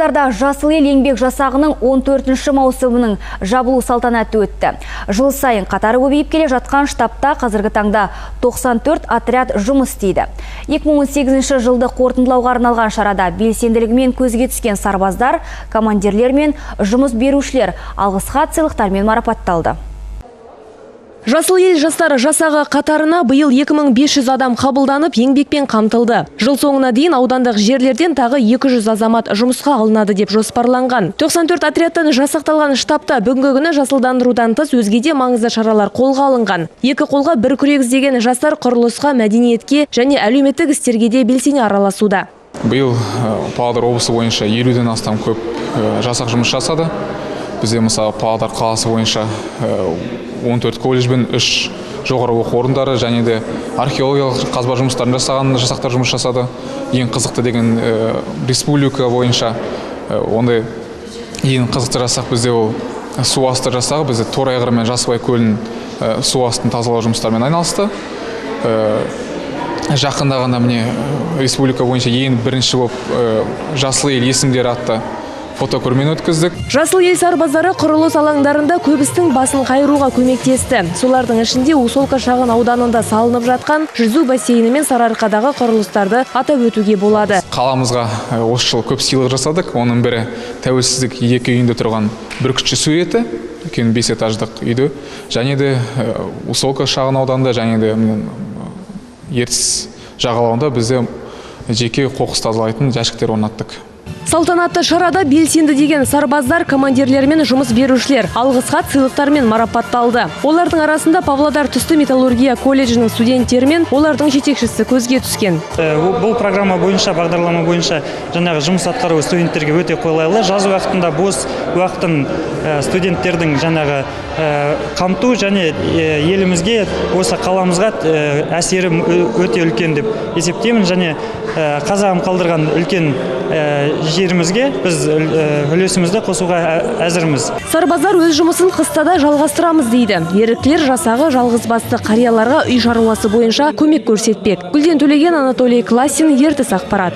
Павлодарда «Жасыл ел» еңбек жасағының 14 маусымының жабылу салтанаты өтті. Жыл сайын қатары көбейіп келе жатқан штабта қазіргі таңда 94 отряд жұмыс істейді. 2018 жылды қорытындылауға арналған шарада белсенділігімен көзге түскен сарбаздар, командирлер мен жұмыс берушілер алғыс хат, сыйлықтармен марапатталды. «Жасыл ел» жастары жасағы қатарына биыл 2500 адам қабылданып, еңбекпен қамтылды. Жыл соңына дейін аудандық жерлерден тағы 200 азамат жұмысқа алынады деп жоспарланған. 94 отрядтан жасақталған штабта бүгінгі күні жасылдандырудан тыс өзге де маңызды шаралар қолға алынған. Екі қолға бір күрек іздеген жастар құрылысқа, мәдениетке және әлеуметтік істерге де белсене араласуда. Биыл Павлодар облысы бойынша 50-ден астам көп жасақ жұмыс жасады. Бізде, мысалы, Павлодар қаласы бойынша 14 колледж бен 3 жоғары оқу орындары және де археологиялық қазба жұмыстарын жасаған жасақтар жұмыс жасады. Ең қызықты деген, республика бойынша ондай ең қызықты жасақ бізде ол су асты жасағы. Бізде Торайғыр мен Жасыбай көлін су астын тазалау жұмыстарымен айналысты. Жақында ғана, міне, республика бойынша ең бірінші болып «Жасыл ел есімдері» атты фотокөрмені өткіздік. «Жасыл ел» сарбаздары құрылыс алаңдарында көп істің басын қайыруға көмектесті. Солардың ішінде Усолка шағын ауданында салынып жатқан жүзу бассейні мен Сарыарқадағы құрылыстарды атап өтуге болады. Қаламызға осы жылы көп сыйлық жасадық. Оның бірі Тәуелсіздік 2 үйінде тұрған бүркітші суреті, үлкен бес этаждық үйді, және де Усолка шағын ауданында және де Ертіс жағалауында бізде жеке қоқыс тазалайтын жәшіктер орнаттық. Салтанатты шарада белсенді деген сарбаздар, командирлер мен жұмыс берушілер алғыс хат, сыйлықтармен марапатталды. Олардың арасында Павлодар түсті металлургия колледжінің студенттері мен олардың жетекшісі көзге түскен. Бұл программа бойынша, бағдарлама бойынша жаңағы жұмыс атқару студенттерге өте қолайлы. Жаз уақытында бос уақытын студенттердің жаңағы қамту және елімізге, осы қаламызға әсері өте үлкен деп есептеймін. Және қазағым қалдырған үлкен жерімізге біз үлесімізді қосуға әзірміз. Сарбаздар өз жұмысын қыста да жалғастырамыз дейді. Еріктілер жасағы жалғызбасты қарияларға үй шаруасы бойынша көмек көрсетпек. Гүлден Төлеген, Анатолий Классин, Ертіс ақпарат.